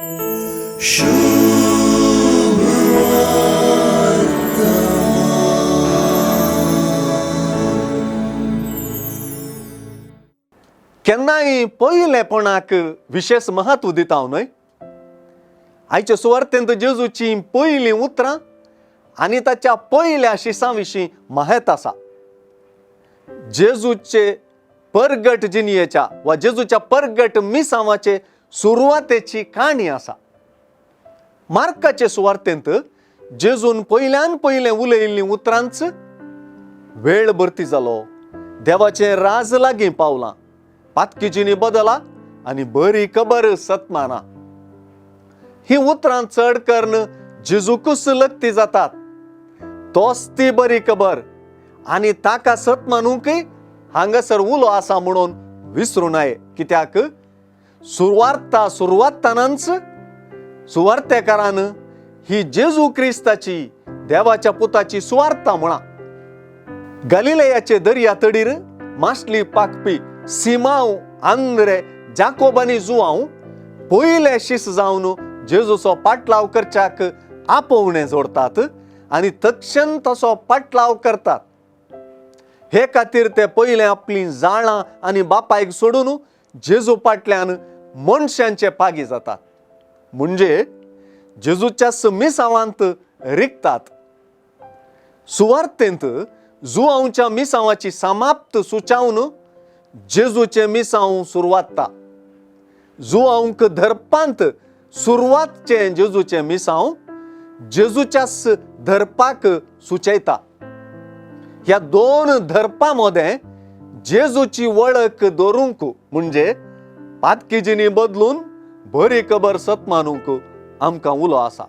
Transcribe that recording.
केन्नाय पयलेपणाक विशेश महत्व दिता हांव न्हय. आयचे सुवार्तेंत जेजूचीं पयलीं उतरां आनी ताच्या पयल्या शिसां विशीं माहेत आसा. जेजूचे परगट जिणयेच्या वा जेजूच्या परगट मिसांवाचे सुरवातेची काणी आसा. मार्काचे सुवार्तेंत जेजून पयल्यान पयलें उलयिल्लीं उतरांच वेळ भरती जालो, देवाचें राज लागीं पावलां, पातकी बदला आनी बरी खबर सतमाना. ही उतरां चड करून जेजूकूच लक्ती जातात. तोच ती बरी खबर आनी ताका सत मानूंकय हांगासर उलो आसा म्हणून विसरूं नये. कित्याक सुवार्ता सुरवातानाच सुवार्तेकारान ही जेजू क्रिस्ताची देवाच्या पुताची सुवार्ता म्हळां. गलिलेयाचे दर्या तडीर मासली पाकपी सिमांव, आंद्रे, जाकोब आनी जुआंव पयले शीस जावन जेजूचो पाटलाव करच्याक आपोवणें जोडतात आनी तक्षण तसो पाटलाव करतात. हे खातीर ते पयले आपलीं जाळां आनी बापायक सोडून जेजू पाटल्यान मनशांचे पागी जातात, म्हणजे जेजूच्या मिसांवांत रिगतात. सुवार्तेंत जुआंवच्या मिसांवाची समाप्त सुचावन जेजूचें मिसांव सुरवातता. जुआंवक धरपांत सुरवातचें जेजूचें मिसांव जेजूच्याच धरपाक सुचयता. ह्या दोन धरपा मदें जेजूची वळख दवरूंक म्हणजे पातकीजिनी बदलून बरी खबर सत मानूंक आमकां उलो आसा.